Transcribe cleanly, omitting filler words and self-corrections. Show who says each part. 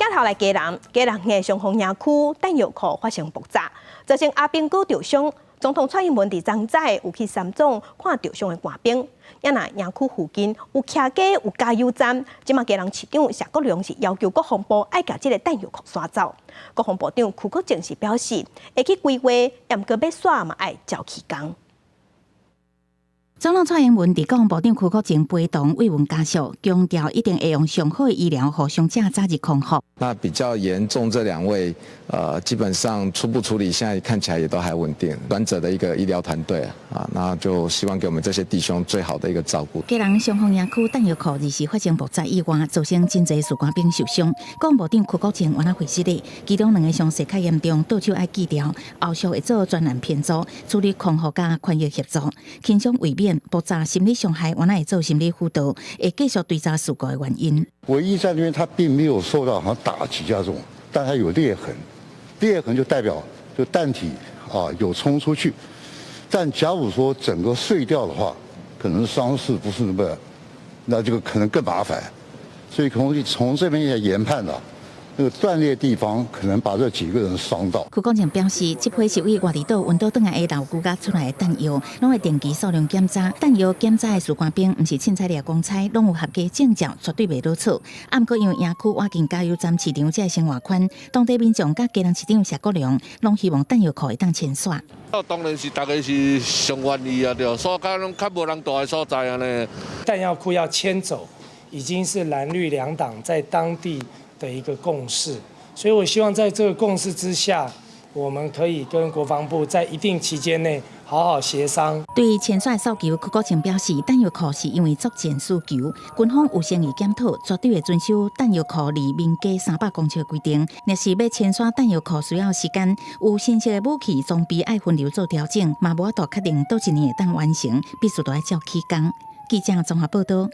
Speaker 1: 鏡頭來基隆，基隆的雙峰營區彈藥庫發生爆炸，造成阿兵哥著傷。總統蔡英文佇昨早有去三總看著傷的官兵。啊若營區附近有徛家有加油站，這馬基隆市長謝國樑是要求國防部愛共這个彈藥庫徙走。國防部長邱國正是表示，會去規劃，毋過欲徙嘛愛照起工。
Speaker 2: 總統蔡英文佇國防部長邱國正陪同慰問家屬，強調一定會用上好的醫療，予傷者早日康復。
Speaker 3: 那比較嚴重這兩位，基本上初步處理，現在看起來也都還穩定。專責的一個醫療團隊啊，那就希望給我們這些弟兄最好的一個照顧。
Speaker 2: 基隆雙峰營區彈藥庫二時發生爆炸意外，造成真濟士官兵受傷。國防部長邱國正按怎回釋咧？其中兩个傷勢較嚴重，倒手愛鋸掉，後續會做專案評估，處理康復佮翻譯協助，輕傷為免爆炸心理傷害，原來會做心理輔導，會繼續追查事故的原因。
Speaker 4: 唯一在那邊，他並沒有受到好像打擊啊這種，但他有裂痕，裂痕就代表就彈體啊有衝出去。但假如說整個碎掉的話，可能傷勢不是那麼，那這個可能更麻煩。所以從這邊也研判了，那個斷裂地方可能把這幾個人傷到。
Speaker 2: 邱國正表示，這批是對外離島運到轉來的老古家出來的彈藥，攏會定期數量檢查。彈藥檢查的士官兵，毋是凊彩掠講猜，攏有合格證照，絕對袂落錯。啊，毋過因為營區倚近加油站市場這个生活圈，當地民眾佮基隆市長謝國樑，攏希望彈藥庫會當遷徙。
Speaker 5: 哦，當然是大家是上願意啊，對，所較攏較無人蹛的所在按呢。
Speaker 6: 彈藥庫要遷走，已經是藍綠兩黨在當地的一個共識，所以我希望在這個共識之下，我們可以跟國防部在一定期間內好好協商。
Speaker 2: 對遷徙訴求，邱國正表示，彈藥庫是因為作戰需求，軍方有誠意檢討，絕對會遵守彈藥庫離民家300公尺的規定。若是欲遷徙彈藥庫需要時間，有新式的武器裝備愛分流做調整，嘛無法度確定佗一年會當完成，必須都愛照起工。記者綜合報道。